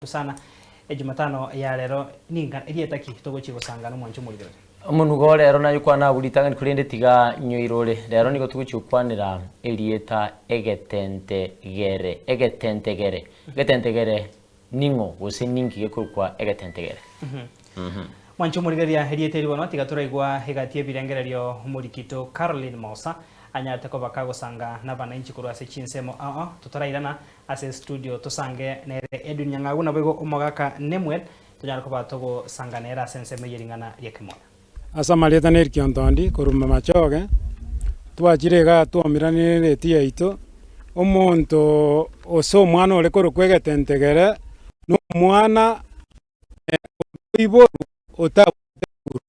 Sana ejumatano ya rero ninga erieta ki togochia gosanga nomwanchi omorigereria? Omonuga o rero naye okwane abwo ritang'ani korende tiga nyoirore. Rero nigo togochia gokwanera erieta egetentegere. Egetentegere. Egetentegere ning'o gose ninki gekorokwa egetentegere? Mwanche omorigereria erieta eri bono tiga toraigwa egati y'ebirengererio omorikito Caroline Mosa anyarete koba kagosanga nabananchi korwa ase chinsemo ao ao totorairana Ase estudio tosange nere Edwin Nyang'au naboigo omogaka Nemuel tonyare koba togosanga nere ase ensemo eye ring'ana ria kemoyo. Ase amarieta na erikiontondi korwa mamachoge, twachire igaa twaumeranire nereti yaito, omonto gose omwana ore korokwa egetentegere, na omwana oiborwa otabwate nguru.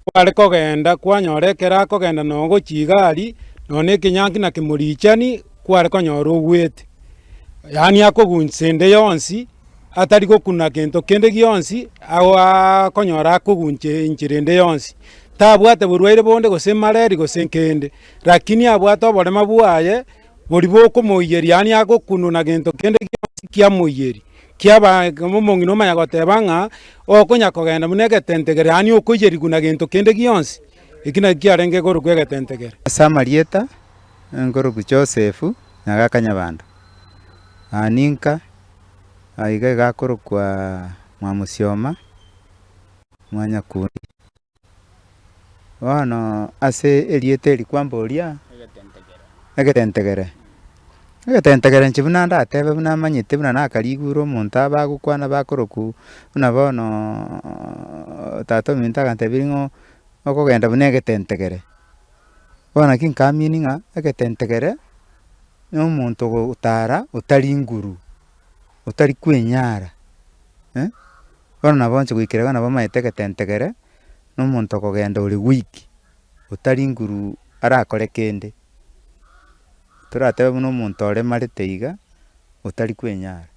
Kware kogenda kwanyora ekero akogenda noo gochia iga aria, nonye na ekenyangi na kemorichani kware konyora ogwete. Yaani akogunsa ende yonsi, atari gokuna kento kende gionsi, agoaa akonyora akoguncha enchera ende yonsi. Tabwate borwaire bonde gose malaria gose kende, rakini abwate oborema bwaye, boria bokomoiyeria yaani agokunwa na gento kende gionsi kiamoiyeria. Kiaba omong'ina omanya goteba ng'a okonya kogenda buna egetentegere, yaani okoiyerigwa na gento kende gionsi, eki nakio kiarenge korokwa egetentegere. Ase amarieta, nkorokwa Joseph Nyagaka Nyabando, aa ninka aiga iga akorokwa Mwamusioma Mwanyakundi. Bono ase erieta eri kwamboria, egetentegere. Egetentegere inche buna ndatebe buna manyete buna nakarigure omonto abe agokwana bakorokwa buna bonoooo tata ominto agantebirie ng'a okogenda buna egetentegere. Bono naki nkaamini ng'a egetentegere, na omonto ogotara otari nguru, otari kwenyara. Bono nabo inche goikera iga nabo maete egetentegere, na omonto okogenda ore weak, otari nguru arakore kende, toratebe buna omonto oremarete iga, otari kwenyara,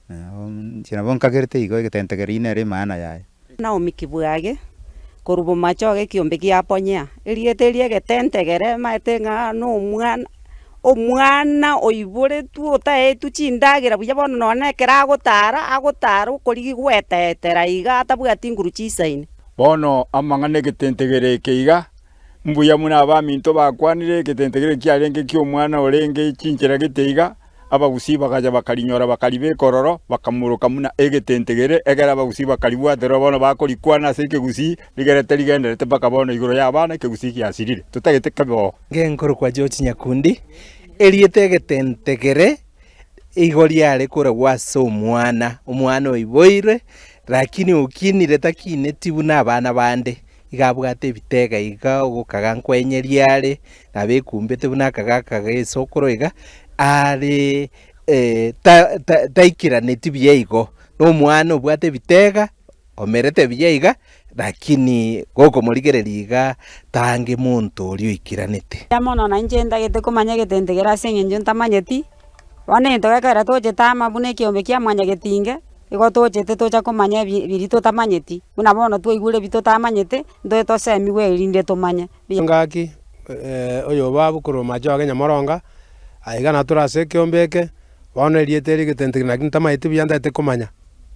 inche nabo nkagerete igo egetentegere eywo nere emaana yaye. Naomi Kibwage, korwa Bomachoge ekiombe gia Ponyea, erieta eri egetentegere maete ng'a nomwana. Omwana oiboretwe otaetwe chindagera buya bono nonya na ekero agotara, agotara okorigia gwetetera iga atabwati nguru chisaini. Bono amang'ana egetentegere eke iga, mbuya buna abaminto bakwanire, egetentegere kiarenge ki'omwana orenge chinchera gete iga, Abagusii bagacha bakarinyora bakaribeka ororo, bakamoroka buna egetentegere, ekero abagusii bakaribwaterwa bono bakorikwana ase ekegusii, rigerete rigenderete mpaka bono igoro y'abana ekegusii giasirire, totagete kebe oo. Ngenkorokwa George Nyakundi, erieta egetentegere igo riare koragwa ase omwana, omwana oiboirwe lakini okinire takineti buna abana bande, iga abwate ebitega iga ogokaga nkwenyeria are, nabo ekumbete buna akagaka ga esokoro iga, are ta- ta- taikiraneti buya igo, na omwana obwate ebitega. Omerete buya iga, lakini gokomorigereria iga, tange monto oria oikeranete. Mbuya mono na inche ntagete komanya egetente kere ase eng'encho ntamanyeti, bono egento gekogera tochete amo buna ekiombe kia mwanyagetinge, igo tochete tocha komanya ebi biria totamanyeti, buna bono twaigure ebi totamanyete, ntoe tosemiwe erinde tomanye. Ngaki oyobabu korwa mache age Nyamoronga, aiga natore ase ekeombe eke, bono erieta eri egetente naki ntamaeti buya ntagete komanya.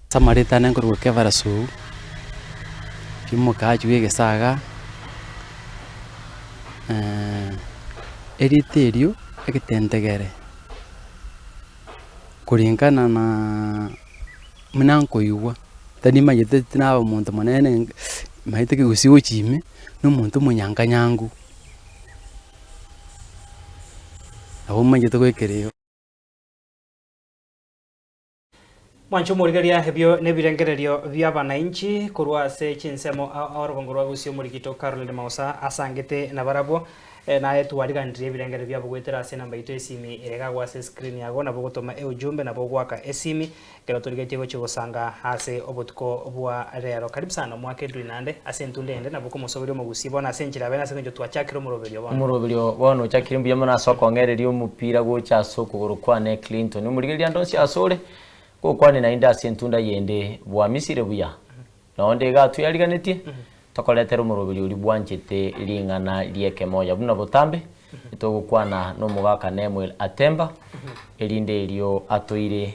Ase amareta ane nkorokwa Kefa Suu, omokaachi bwa egesaga, erieta erio egetentegere, kulingana na buna nkoigwa, tari nimanyete tinaba omonto monene maete kegusii gochia ime, na omonto omonyanganyangu, nabo omanyete goikera igo. Mwanche omorigereria ebio nebirengererio bi'abanainchi korwa ase chinsemo ao orogongo rwa Gusii omorikito Caroline Mausa asangete nabarabwo naye twariganirie ebirengererio biabo goetera ase enamba yaito y'esimi ere igagwa ase escreen yago nabo ogotoma eujumbe nabo ogoaka esimi ekero torigetie gochia gosanga ase obotuko bwa rero. Karibu sana omwaka Edwin naende ase entunda ende nabo okomosoberia omogusii bono ase enchera bene ase eng'encho twachakire omoroberio bono. Omoroberio bono ochakire mbuya mono ase okong'ereria omopira gocha ase okogoro kwane Clinton. Omorigereria ande onsi asore, gokwane naende ase entunda yende bwamisire buya. Nonde iga tweyariganetie, tokoretera omoroberio oria bwanchete ring'ana ri'ekemoya buna botambe, togokwana nomogaka Nemuel Atemba, erinde erio atoire.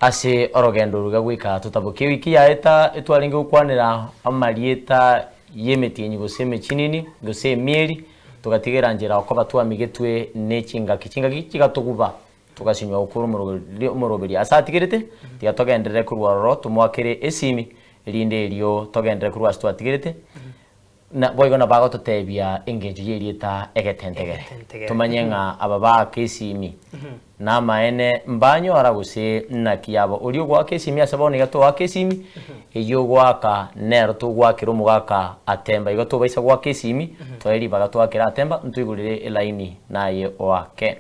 Ase orogendo oru iga goika totabokie ewiki yaeta etwarenge gokwanera amarieta y'emetienyi gose emechinini gose emieri, togatigera nchera okoba twamigetwe ne chingaki. Chingaki chigatoguba togasinywa gokora omoroberio ase atigerete, tiga togenderere korwa ororo tomoakere esimi erinde erio togenderere korwa ase twatigerete. Na boigo nabo agototebia engencho y'erieta egetentegere, Egetentegere. tomanye ng'a aba baaka esimi namaene mbanyora gose naki yabo. Oria ogoaka esimi ase bono iga togoaka esimi, eyio ogoaka nero togoakera omogaka atemba. Igo tobaisa goaka esimi, toe ribaga toakere atemba ntoigorere elaini naye oake.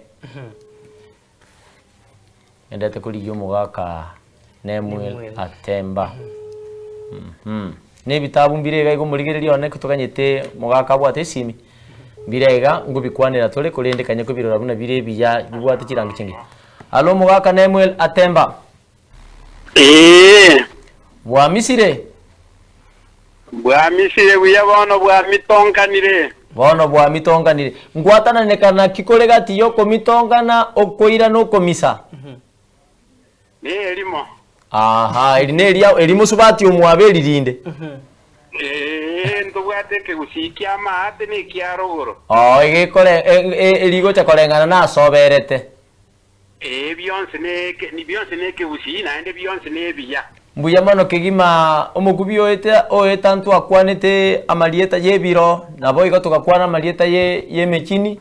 Ngendete korigia omogaka Nemuel Nemuel. Atemba. Mhm. Na ebitabu mbire iga igo omorigereria one toganyete omogaka abwate esimi, mbire iga ngobikwanera tore korende kanya kobirora buna bire ebiya bibwate chirangi chingiya. Alo omogaka Nemuel Atemba. Ee. Bwamisire? Bwamisire buya bono bwamitonkanire. Bono bwamitonkanire. Ngwatananeka naki kore gati y'okomitongana, okoira na okomisa? Nerimo. Aha, eri neria eri mosubati omwabo eri rinde. Ee, ntobwate ekegusii ki'amaate na ekia rogoro. Oo, egekore erigocha koreng'ana nasoberete. Ee, bionsi neke, bionsi nekegusii, naende bionsi nebiya. Mbuya mono kegima omokubi oete oeta ntwakwanete amarieta y'ebiro, naboigo togakwana amarieta ye y'emechini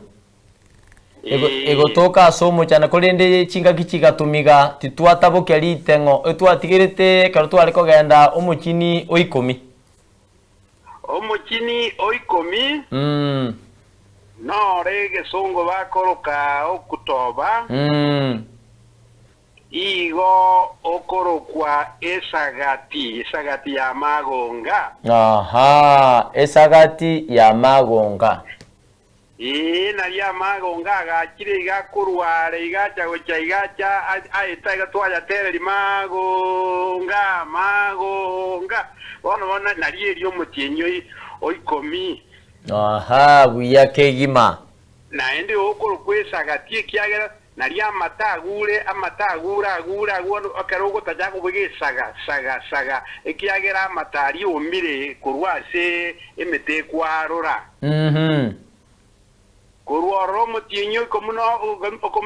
ego Ee. egotoka ase omochando, korende chingaki chigatomiga titwatabokia riteng'o, etwatigerete ekero tware kogenda omochini o ikomi. Omochini o ikomi Mm. nore egesongo bakoroka Okutoba, Mm. igo okorokwa Esagati, Esagati y'amagonga. Aha, Esagati y'amagonga. Ee, nario amagonga agachire iga korwa are iga acha gocha iga acha aeta iga twayatereria magonga, magonga. Bono bono nario erio omotienyi o ikomi. Aha, buya kegima. Naende okorokwa esagati, ekiagera nario amata agure, amata agure, agure, agure, ekero ogotacha akoboiga esaga, saga, saga, ekiagera amata aria omire korwa ase emete ekwarora. Mhm. Korwa ororo omotienyi oikomi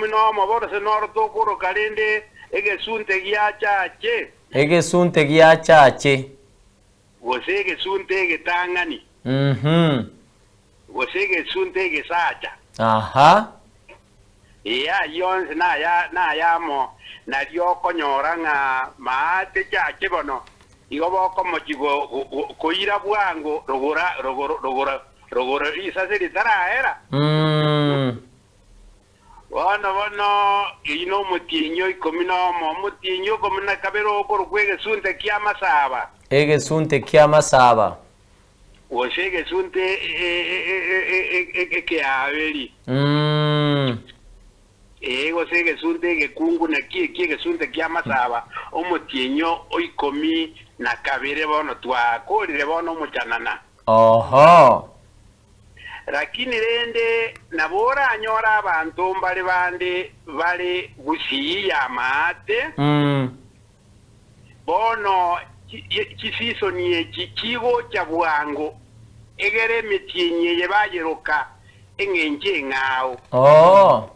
nomo bono ase noro tokoroka rende egesunte giachache. Egesunte giachache. Gose egesunte egetang'ani. Mhm. Gose egesunte egesacha. Aha. Ee, ayio onsi naya nayamo, nario okonyora ng'a maate chache bono, igo bokomochia go, go, go, koira bwango rogora, rogoro, rogoro, rogoro risase ritarahera. Mm. Bono bono, eyio nomotienyi o ikomi nomo, omotienyi o ikomi na kabere okorokwa egesunte ki'amasaba. Egesunte ki'amasaba. Gose egesunte ekeaberi. Mm. Ee, gose egesunte egekungu, naki ekio egesunte ki'amasaba, omotienyi o ikomi na kabere bono twakorire bono omochanana. Oho. Lakini rende nabo oranyore abanto mbare bande bare gusii y'amaate. Bono chisisoni echi chigocha bwango, egere emetienyi eye bayeroka eng'encho eng'ao.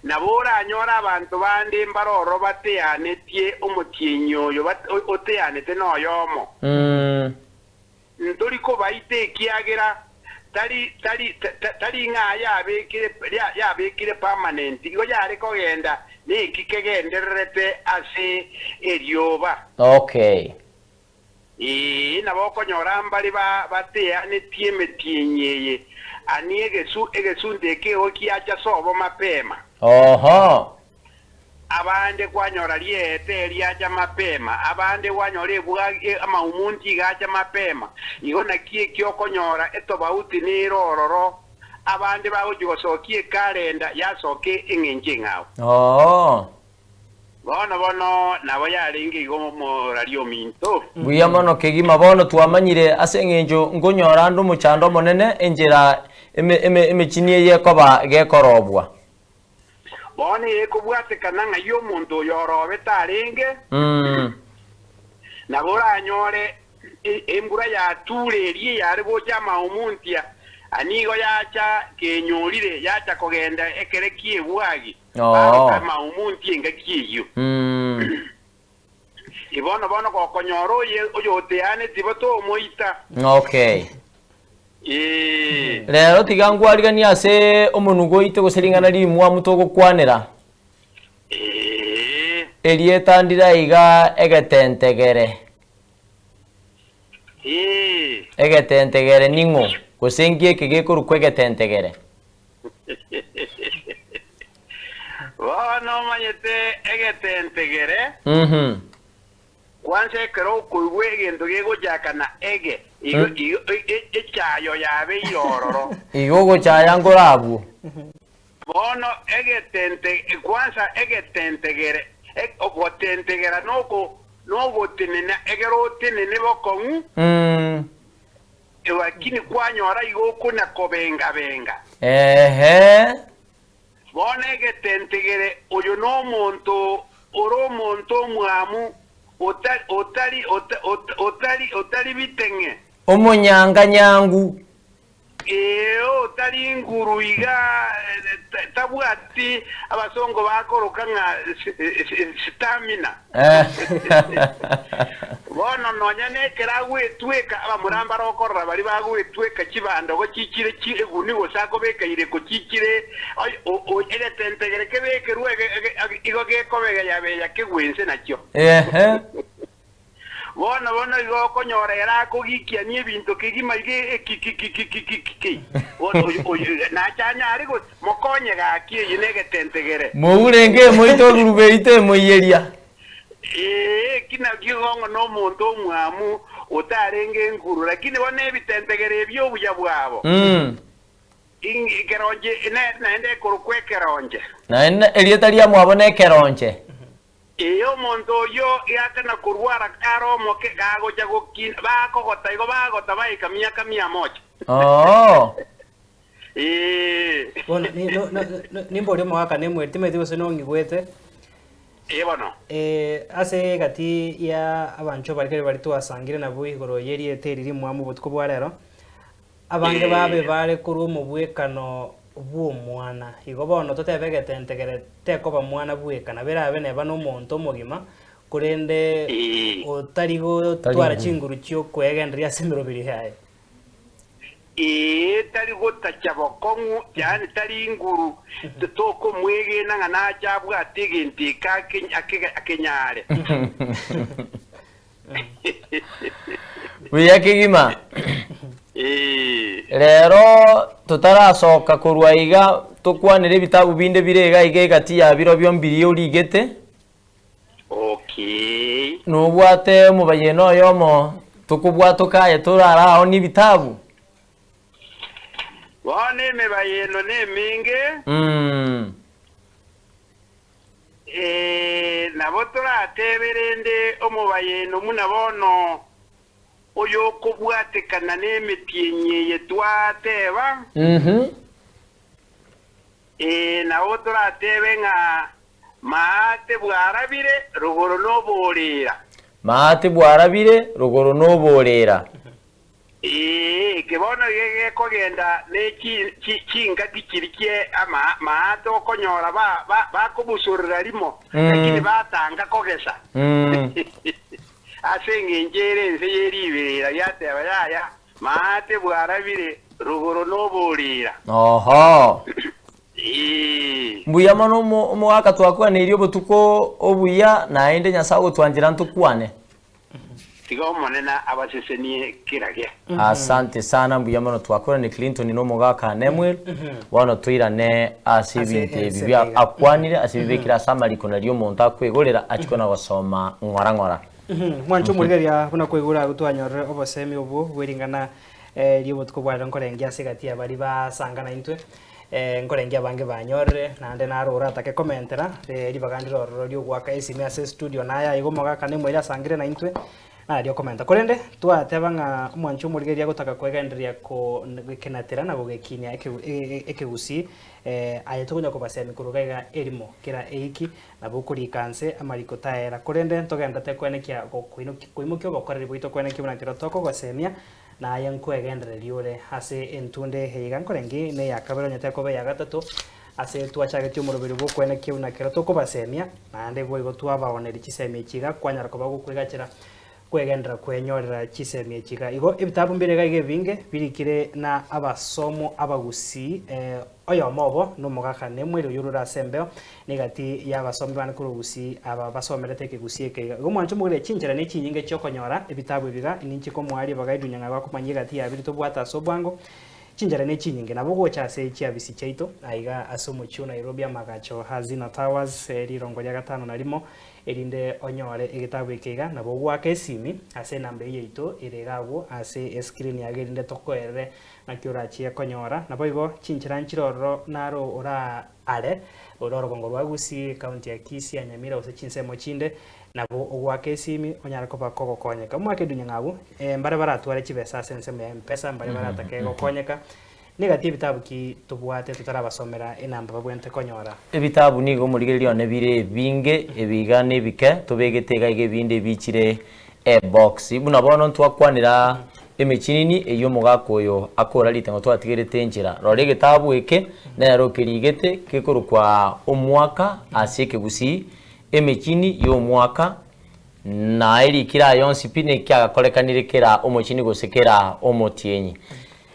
Nabo oranyore abanto bande mbare ororo bateanetie omotienyi oyo oteanete noyomo. Ntori kobaita ekiagera tari tari tari ng'a yabekire yabekire permanent, igo yare kogenda neki kegendererete ase erioba. Okay. Ee, nabo okonyora mbare ba bateanetie emetienyi eye, ani egesu egesunte eke igo kiacha sobo mapema. Oho. Abande kwanyora riete riacha mapema, abande kwanyora ebwagi amaumunti iga acha mapema. Igo naki eki okonyora etobauti nere ororo, abande bagochia gosokia ekalenda yasoka eng'encho eng'ao. Oo. Bono bono nabo yarenge igo omorari ominto. Mbuya mono kegima bono twamanyire ase eng'encho nkonyora ande omochando omonene enchera eme eme emechini eye ekoba gekorobwa. Bono ekobwatekana ng'ai omonto oyo orobete arenge, nabo oranyore embura yature eria eyare gocha amaomontia, nigo yacha kenyorire, yacha kogenda ekere ki'ebwagi, baroka amaomontia engaki eyio. Bono bono gokonyora oye oyoteaneti bo tomoita. Okay. Rero tiga nkwariganie ase omonwa oito gose ring'ana rimwamu togokwanera. Erieta ndire iga egetentegere. Egetentegere ning'o? Gose nki eke gekorokwa egetentegere? Bono omanyete egetentegere. Kwansa ekero okoigwa egento gegochaka na ege, igo, igo, echayo yabeire ororo. Igo ogochaya nkore abwo. Bono egetente, kwansa egetentegere, ogotentegera noko, nogotenena, ekero otenene bokong'u, lakini kwanyora igo okona kobenga-benga. Ehe. Bono egetentegere, oyo nomonto ore omonto omwamu, otari, otari, otari, otari biteng'e. Omonyanganyangu. Ee, otari nguru iga, tabwati abasongo bakoroka ng'a stamina. Bono nonya nekero agwetweka, abamura mbare okorora baria bagwetweka chibandogo chichire chi'eguni gose akobeka ireko chichire egetentegere kebekerwe igo gekobegeya-beya kegwe inse nakio. Bono bono igo okonyora ere akogikiania ebinto kegima iga ekikikikikikiki. Nache anyare gose mokonye gaki eyio negetentegere. Mourenge emoito egurube yaito emoiyeria. Ee, eki nakio ng'o nomonto omwamu otarenge enkuru, lakini bono ebitentegere ebi obuya bwabo. Ekeronche naende ekorokwa ekeronche. Naende erieta riamwabo nekeronche. Ee, omonto oyio giakana korwara kare omoke, gagocha gokina, bakogota igo bagota baika miaka mia mocha. Oo. Ee. Bono ni- no- no- no- nimborie omogaka nemweri timanyeti gose nong'igwete. Ee bono. Ase egati ya abanchwa baria kare baria twasangire nabwo igoro y'erieta eri rimwamu obotuko bwa rero, abange babe bare korwa omobwekano bw'omwana. Igo bono totebe egetentegere tekoba mwana bweka, nabo erabe neba nomonto omogima, korende otari gotwara chinguru chi'okwegendereria ase emeroberi yaye. Ee, tari gotacha bokong'u, yaani tari inguru, tokomwegena ng'a nache abwate egento eke akenyare. Buya kegima. Ee. Rero totarasoka korwa iga tokwanere ebitabu binde bire iga iga egati ya birobio mbiria origete. Okay. Nobwate omobayeno oyomo tokobwatoka aye toraraonie ebitabu? Bono emebayeno nemenge. Ee, nabo toratebe rende omobayeno buna bono oyokobwatekana nemetienyi eye twateba. Ee, nabo toratebe ng'a Maate bwarabire, rogoro noboorera. Maate bwarabire, rogoro noboorera. Ee, eke bono iga gekogenda ne chingaki chiria chie amaate okonyora bakobusurera rimo, lakini batanga kogesa. Ase engencho ere ense ye riberera riateba, Yaya, maate bwarabire, rogoro noboorera. Oho. Ee. Mbuya mono omogaka twakwaneirie obotuko obuya naende Nyasae ogotwanchera ntokwane. Tiga Omonene abasesenie kera ge. Asante sana mbuya mono twakorane Clinton na omogaka Nemuel bono toirane ase Ase ebinto ebi ense bia iga. akwanire ase bibekire ase amariko nario omonto akwegorera achie kona gosoma ng'ora ng'ora. Mwanche omorigereria buna kwaigure agwo twanyorire obosemi obwo bw'ering'ana ri'obotuko bwa rero nkorengia ase egati ya baria basanga naintwe Nkorengia abange banyorire, naende naro oratake komentera, ribaga ndire ororo ri'ogoaka esimi ase estudio naye aiga omogaka nemoerio asangire naintwe. Nario okomenta. Korende twateba ng'a omwanchi omorigereria agotaka kwegendereria ko gekenatera na gogekinia ekegusii, aye tokonya kobasemia korwa iga iga erimo kera eiki, nabo okorika nse amariko taera. Korende ntogenderete kwenekia koimokia obokoreri bwaito kwenekia buna kero tokogosemia, na aye nkwegendereria ore ase entunda eye iga nkorenge neya kabere onye tekoba eya gatato, ase twachagetie omoroberi bw'okwenekia buna kero tokobasemia, naende boigo twabaoneria chisemi echi iga kwanyara koba gokwegachera kwegenderera kwenyorera chisemi echi iga. Igo ebitabu mbire iga iga ebinge birikire na abasomo abagusii oyomo obo nomogaka Nemueli oyio orure ase embeo negati y'abasomi bane korwa Gusii aba basomerete ekegusii eke iga. Igo mwanche omogere chinchera ne chinyinge chiokonyora ebitabu ebi iga ninche komoa ribaga Edwin Nyang'au akomanyia egati ya biri tobwate ase obwango. Chinchera ne chinyinge nabo gocha ase chiabisi chiaito aiga ase omochie o Nairobi amagacho Hazina Towers rirongo ria gatano na rimo erinde onyore egetabu eke iga nabo ogoaka esimi ase enamba eyio yaito ere iga agwo ase escreen yago erinde tokoerere naki orachie konyora. Naboigo chinchera nchire ororo naro ora are ore orogongo rwa Gusii, ekaunti ya Kisii, ya Nyamira gose chinsemo chinde, nabo ogoaka esimi onyare koba kogokonyeka. Omwaka edunya ng'a abwo mbare baratware chibesa ase ensemo ya Mpesa, mbare baratake gokonyeka. Negati ebitabu ki tobwate totarabasomera enamba babwenerete konyora? Ebitabu nigo omorigereria one bire ebinge, ebi iga na ebike, tobegete iga iga ebinde ebichire ebox. Buna bono ntwakwanera emechinini eyio omogaka oyo akora ritang'ani twatigerete enchera. Rora egetabu eke nero okerigete kekorokwa omwaka ase ekegusii, emechini ya omwaka, na erikire aye onsi pi na ekiagakorekanire kera omochini gose kera omotienyi.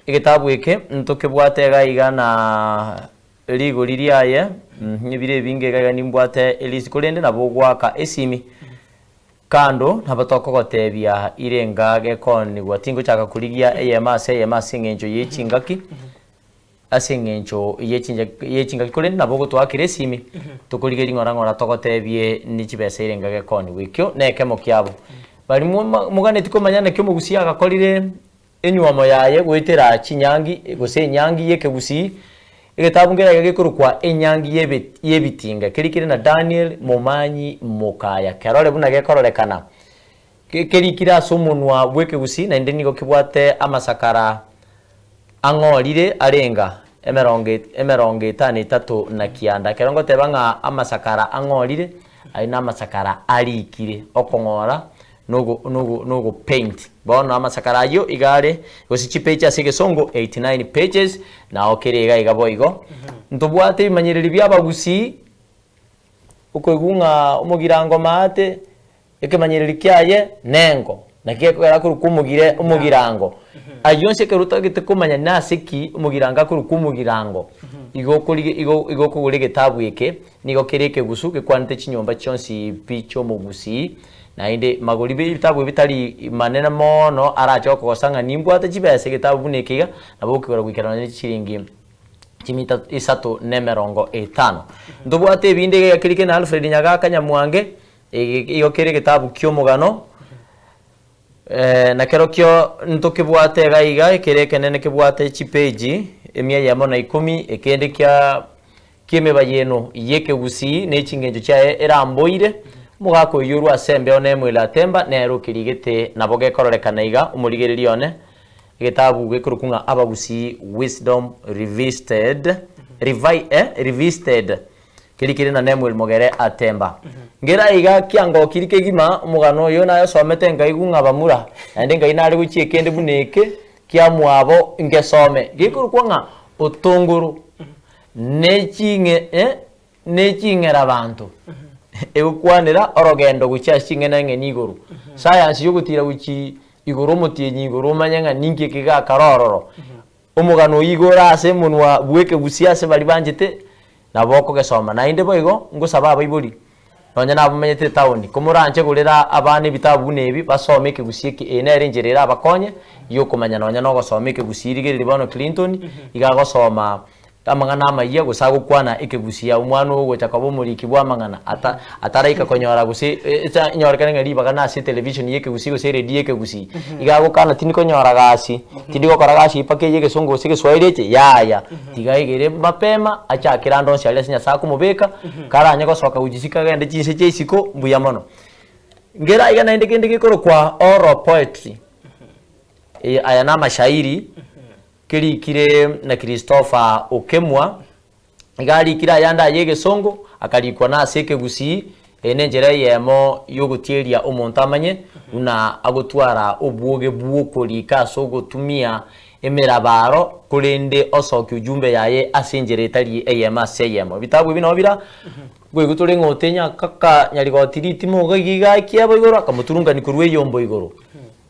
Egetabu eke ntokebwate iga iga na rigori riaye, ebire ebinge iga iga nimbwate elist korende nabo ogoaka esimi. Kando nabo tokogotebia irenga gekoonigwa, tingochaka korigia eyemo ase eyemo ase eng'encho ye chingaki, ase eng'encho ye chincha ye chingaki korende nabo ogotoakera esimi, tokorigeria ng'ora ng'ora togotebie ne chibesa irenga gekoonigwa. Ekio na ekemo kiabo. Baria moganeti komanya naki omogusii agakorire enywomo yaye goetera chinyangi gose enyangi y'ekegusii, egetabu nkere iga gekorokwa Enyangi y'ebe y'ebitinga keria kere na Daniel Momanyi Mokaya. Kerore buna gekororekana, ke kerikire ase omonwa bw'ekegusii naende nigo kebwate amasakara ang'orire arenga emerongo emerongo etano etato na kianda. Ekero ngoteba ng'a amasakara ang'orire, ayio namasakara arikire, okong'ora nogo nogo nogo paint. Bono amasakara ayio iga are gose chipeji ase egesongo 89 pages nao kere iga iga boigo. Ntobwate ebimanyereri bia abagusii, okoigwa ng'a omogirango maate, ekemanyereri kiaye nengo, naki gekogera akorokwa omogire omogirango. Ayio onsi ekero otagete komanya nase ki omogirango akorokwa omogirango, igo okorige igo igo okogora egetabu eke, nigo kere ekegusu gekwanete chinyomba chionsi pi chi'omogusii. Naende magori b'ebitabu ebi tari manene mono arache gokogosa ng'a nimbwate chibesa egetabu buna eke iga, nabo okigora goikera nonye chiringi chimita isato na emerongo etano. Ntobwate ebinde iga kerike na Alfred Nyagaka Nyamwange, ege igo kere egetabu kia omogano, na kerokio ntokebwate iga iga ekere ekenene kebwate chipeji emia eyemo na ikomi, ekende kia ki'emebayeno y'ekegusii ne chingencho chiaye eramboire, omogaka oyio orwe ase embeo Nemuel Atemba nere okerigete nabo gekororekana iga omorigereria one egetabu gekorokwa ng'a Abagusii Wisdom Revisited Revi eh Revisited keria kere na Nemuel Mogere Atemba. Ngera iga kiangokiri kegima omogano oyo nayosomete nkaigwa ng'a bamura naende nkai nare gochia ekende buna eke kiamwabo ngesome gekorokwa ng'a Otongoro. Ne ching'e eh, ne ching'erabanto egokwanera orogendo gochia ase ching'ena eng'eni igoro. Sayansi yogotira gochia igoro omotienyi igoro omanye ng'a ninki eke gakare ororo. Omogano oyio igo ore ase omonwa bw'ekegusia ase baria banchete, nabo okogesoma. Naende boigo, ngosaba abaibori, Nonya nabamenyete etaoni, komoranche gorera abana ebitabu buna ebi, basome ekegusii eke, eye nere enchera erabakonye yokomanya nonya nogosoma ekegusii. Rigereria bono Clinton, iga agosoma amang'ana amayia gose agokwana ekegusii abwo omwana ogocha koba omoriki bwa amang'ana ata ataraika konyora gose esa enyorekane ng'a ribaga nase etelevision ya ekegusii gose eredio ya ekegusii. Iga agokana tindi konyora gasi, tindi gokora gasi mpaka eye egesongo gose egeswahili eche yaya. Tiga aigere mapema, achakere ande onsi aria ase Nyasae akomobeka, karanye gosoka gochisika agende chinse chia isiko, mbuya mono. Ngera iga naende kende gekorokwa oral poetry, aya na amashairi, kerikire na Christopher Okemwa, iga arikire ayande aye egesongo, akarikwa na ase ekegusii, eye na enchera eyemo yogotieria omonto amanye buna agotwara obwoge bwokorika ase ogotumia emerabaro korende osokia ujumbe yaye ase enchera etari eyemo ase eyemo. Ebitabu ebi nabo bira Nkoigwa tore ng'a otenya kaka nyarigoti ritimo iga iga iga ekiabo igoro akamoturungani korwa eyombo igoro.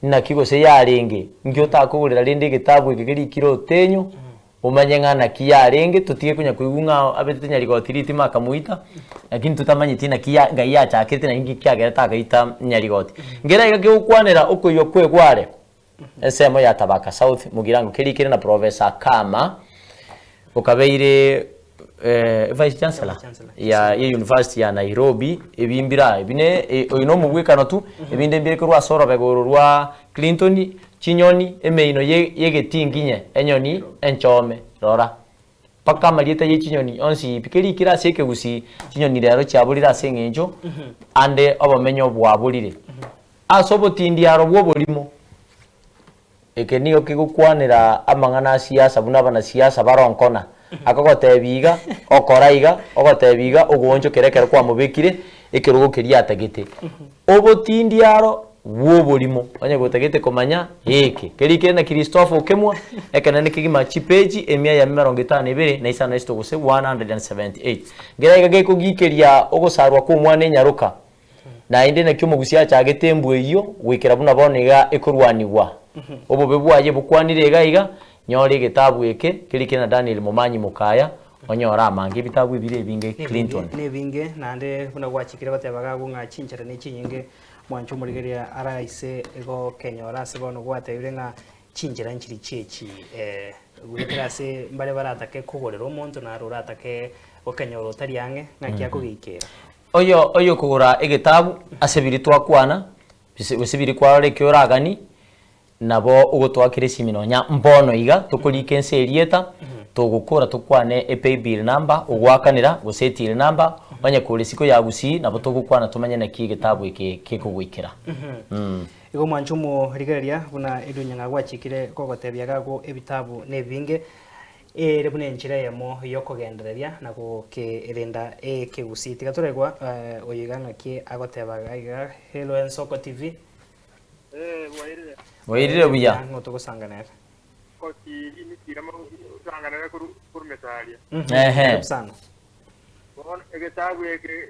Naki gose yarenge, inki otakogorera rende egetabu eke kerikire otenyo, omanye ng'a naki yarenge, totige konya koigwa ng'a abetete nyarigoti ritimo akamoita, lakini totamanyeti naki ya ngai yachakerete naki nki kiagerete agaita nyarigoti. Nkere iga kegokwanera okoiywa kwa egware, ensemo ya Tabaka South, Mugirango kerikire na Professor Kama, okabeire Vice Chancellor ya ye University ya Nairobi, ebi mbire aa, ebi ne oyo na omogwekano tu, ebinde mbire korwa ase orobego oro rwa Clinton, chinyoni, emeino ye yegetinginye, enyoni enchome, rora. Mpaka amarieta ye chinyoni onsi pi kerikire ase ekegusii, chinyoni rero chiaborire ase eng'encho ande obomenyo bwaborire. Ase obotindiaro bw'oborimo. Eke nigo kegokwanera amang'ana a siasa buna abanasiasa baronkona. Akogotebia iga, okora iga, ogotebia iga, ogoonchokera ekero kwamobekire ekerogo keria atagete. Obotindiaro bw'oborimo, onye gotagete komanya eke. Kerikire na Christopher Okemwa, ekenene kegima chipeji emia eyemo emerongo etano na ibere na isano na isato gose 178. Nkere iga gekogikeria ogosarwa kw'omwana enyaroka. Naende naki omogusia achagete embwa eyio goikera buna bono iga ekorwanigwa. Obobe bwaye bokwanire iga iga, nyora egetabu eke kerikire na Daniel Momanyi Mokaya, onyore amange ebitabu ebire ebinge Clinton. Nebinge, naende buna gwachikire goteba iga agwo ng'a chinchera ne chinyinge mwanche omorigereria araise gokenyora ase bono gwatebire ng'a chinchera nchiri chiechi goetera ase mbare baratake kogorera omonto naro oratake gokenyora otari ang'e ng'aki akogeikera. Oyo oyokogora egetabu ase biria twakwana, gose biria kwarora eki oragani, nabo ogotoakera esimi nonya mbono iga, tokorika ense erieta, togokora tokwane epaybill number ogoakanera gose etill number, onye kore isiko ya gusii nabo togokwana tomanye naki egetabu eke kekogoikera. Igo mwanche omorigereria buna Edwin gwachikire gogotebia iga agwo ebitabu nebinge. Ere buna enchera eyemo y'okogendereria na gokerenda ekegusii. Tiga toraigwa oyo iga ng'aki agoteba iga iga. Hello Ensoko TV. Eh, bwairire. Bwairire buya. Ng'o togosanga nere? Kochi imikira mogosanga nere koru koru mesaria. Ehe. Karibu sana. Bono egetabu eke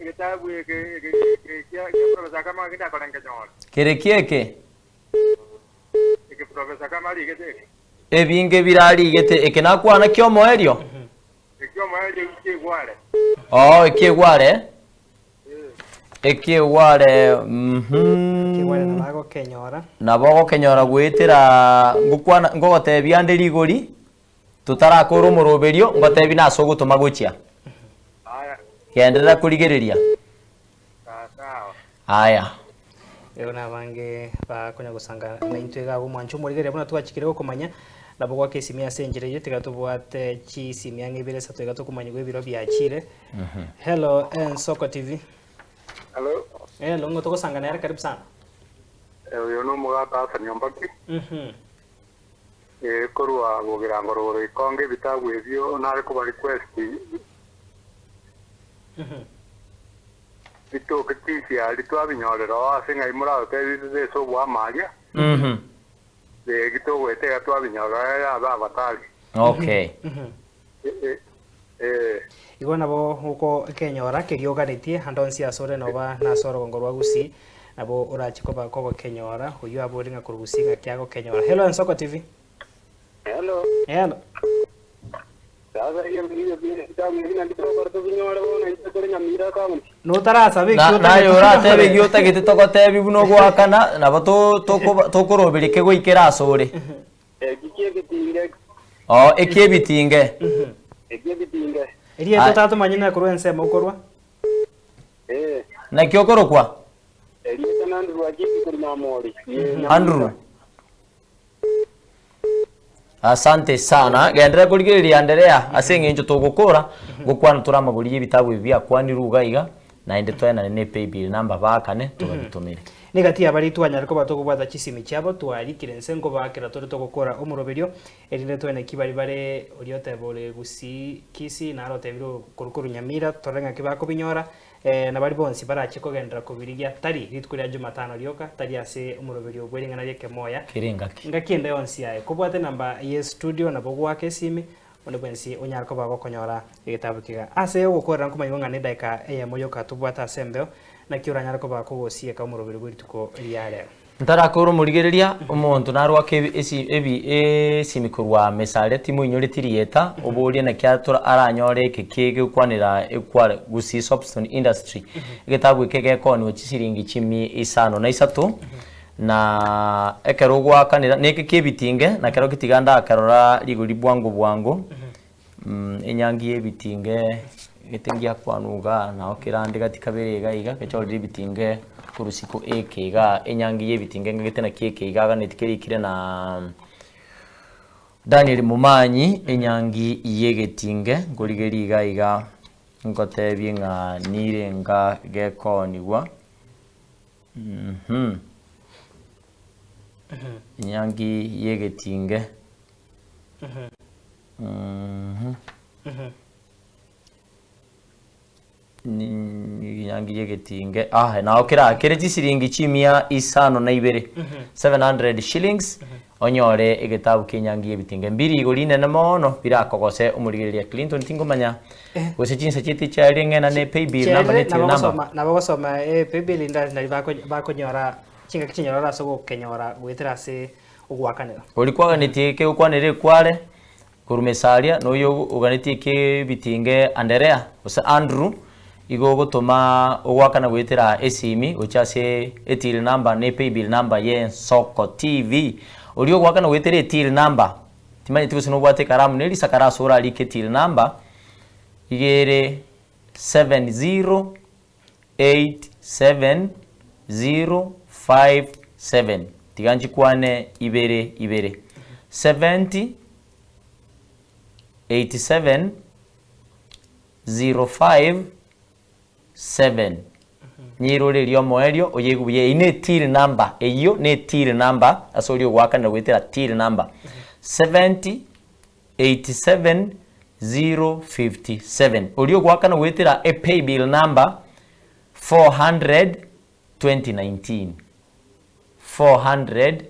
egetabu eke eke eke kia kia Professor Kama gindakora nkenyora. Kere ki eke? Eke Professor Kama arigete eke. Ebinge birarigete eke nakwana ki'omoerio? Eki'omoerio eki'egware. Oo, eki'egware. Eki'egware, mhm. Eki'egware nabo agokenyora. Nabo ogokenyora goetera ngokwana ngogotebia ande rigori, totarakora omoroberio, ngotebie nase ogotoma gochia. Aya. Genderera korigereria. Sawa. Aya. Ero nabange bakonya gosanga naintwe iga agwo mwanche omorigereria buna twachikire gokomanya, nabo goaka esimi ase enchera eyio tiga tobwate chisimi ang'e ibere isato iga tokomanyigwa ebiro biachire. Hello Ensoko TV. Hello. Hello, ng'o togosanga nere karibu sana. Oyo nomogaka Hassan Ombaki. Korwa Bogirango rogoro ikonge ebitabu ebio nare koba request. Bitoke tisiari twabinyorera oo ase ng'ai moratotebie bibe ase oboamaria, eki togoeta iga twabinyorera ere abe abatari. Okay. Ee. Igo nabo ogokenyora keria oganetie ande onsi asore noba nase orogongo rwa Gusii nabo orache koba kogokenyora oyio abore ng'a korwa Gusii ng'aki agokenyora. Hello Ensoko TV. Hello. Hello. Sasa hiyo ndio vitabu hivi ndio tokora tubinyore bono intwe tore Nyamira county. Notarasabe Na- ekio naye otagete oratebe eki otagete togotebi buna ogoakana nabo to- tokoba- tokoroberia kegoikera asore Eki kiebitinge oo ekiebitinge eki ebitinge. Erieta Aye. otatomanyire korwa ensemo okorwa. Eh. Naki okorokwa Erieta na Andrew Achiki korwa Nyamori. Ye Nyamira. Andrew Asante sana. Genderera korigereria Anderea ase eng'encho togokora gokwana tore amagori y'ebitabu ebi biakwanirwe iga iga. Naende toenane ne paybill number baakane tobabitomere. Negati y'abaria twanyare koba tokobwata chisimi chiabo twarikire inse nkobaakera tore togokora omoroberio, erinde twene ki baria bare oria oteba ore Gusii Kisii naro otebire korwa korwa Nyamira torore ng'aki bakobinyora, na baria bonsi barache kogenderera kobirigia tari rituko ria Jumatano rioka, tari ase omoroberio bwe ring'ana ri'ekemoya, Kera engaki. Ngaki ende yonsi aye kobwate enamba ye studio nabo goaka esimi Onde bwensi onyare koba gokonyora egetabu kiga. Ase ogokorera nkomanyigwa ng'a nedaika eyemo yoka tobwate ase embeo, naki oranyare koba kogosieka omoroberi bwe rituko ria rero. Ntarakora omorigereria, omonto narwake ebi esi ebi esimi korwa Mesaria timoinyoreti rieta, oborie naki atora aranyore eke kegekwanera ekware Gusii Soapstone Industry. Egetabu eke gekooniwa chisiringi chimia isano na isato, Na ekero ogoakanera, neke ki'ebitinge, na kero gitiga ndakerora rigori bwango bwango, enyangi y'ebitinge gete ngiakwanwa igaa, nao kerande gati kabere iga iga, gechorire ebitinge korwa isiko eke igaa, enyangi y'ebitinge ngagete naki eke iga aganeti kerikire na Daniel Momanyi, enyangi y'egetinge, nkorigeria iga iga, nkotebie ng'a nirenga gekoonigwa. Enyangi y'egetinge. Enyangi y'egetinge ah nao kera kere chisiringi chimia isano na ibere, 700 shillings, onyore egetabu kia enyangi y'ebitinge. Mbiri igo rinene mono birakogose omorigereria Clinton tingomanya Gose chinsa chiaito chiaria ng'ena ne paybill number ne till number. Nabo ogosoma paybill inde nari bakonyora chingaki chinyororo ase ogokenyora goetera ase ogoakanera. Oria kwaganetie kegokwanera ekware korwa Mesaria, na oyo oganetie ekebitinge Anderea, gose Andrew, igo ogotoma ogoakana goetera esimi gochia ase etill number ne paybill number y'Ensoko TV. Oria ogoakana goetera etill number Timanyeti gose nobwate ekaramu ne risakara ase orarike till number, iga ere 7087057, tiga nchikwane ibere ibere, 70 87 05 7, Nyirore eria omoerio oyeigwe buya, eyio ne till number, eyio ne till number ase oria ogoakanera goetera till number, 70 87 057. Oria ogoakana goetera e paybill number 400 2019. 400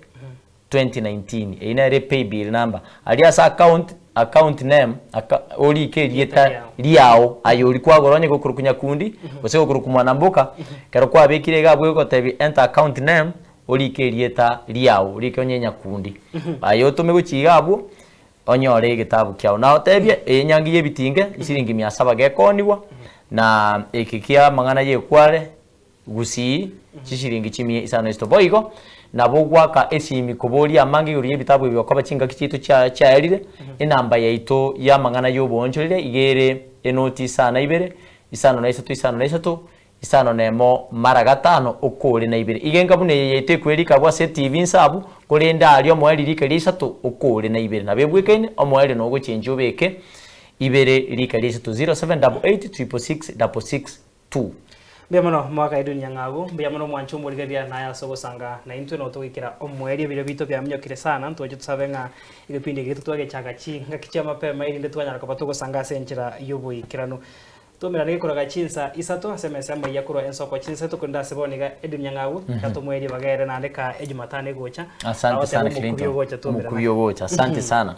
2019 eyio nere paybill number aria ase account account name aka orike erieta riao aye oria kwagora onye gokorokwa nyakundi gose gokorokwa mwanamboka ekero kwabekire iga abwo egotebia enter account name orike erieta riao orike onye nyakundi aye otome gochia iga abwo onyore egetabu kiao na otebie eye enyangi ya ebitinge siringi mia saba gekoonigwa na eke kia amang'ana ya ekware Gusii, chishilingi chimia isano na isito. Boigo nabo goaka esimi koboria amange igoro y'ebitabu ebi okoba chingaki chiaito chia chiaerire, enamba yaito y'amang'ana y'oboonchoreria iga ere enoti isano na ibere, isano na isato isano na isato, isano na emo mara gatano okore na ibere. Iga enka buna eye yaito ekwerika abwo ase etibi inse abwo, korende aria omoerio rika ria isato okore na ibere. Nabo ebwekaine, omoerio nogochenchia obeke ibere rika ria isato, 0788 666 662. Mbuya mono mwaka Edwin Nyang'au, mbuya mono mwanche omorigereria naye ase ogosanga naintwe no togoikera omoerio ebirio bito biaminyokire sana ntoche tosabe ng'a egepindi eke twagechaka chingaki chia mapema erinde twanyara koba togosanga ase enchera y'oboikeranu. Twaumerane gekoraga chinsa isato ase emesa y'amaiya korwa ensoko chinsa tokorende ase bono iga Edwin Nyang'au iga tomoerie bagere naende ka ejumatano egocha Asante agoteba sana omokubi Clinton. ogocha twaumerana. Omokubi ogocha. Asante sana.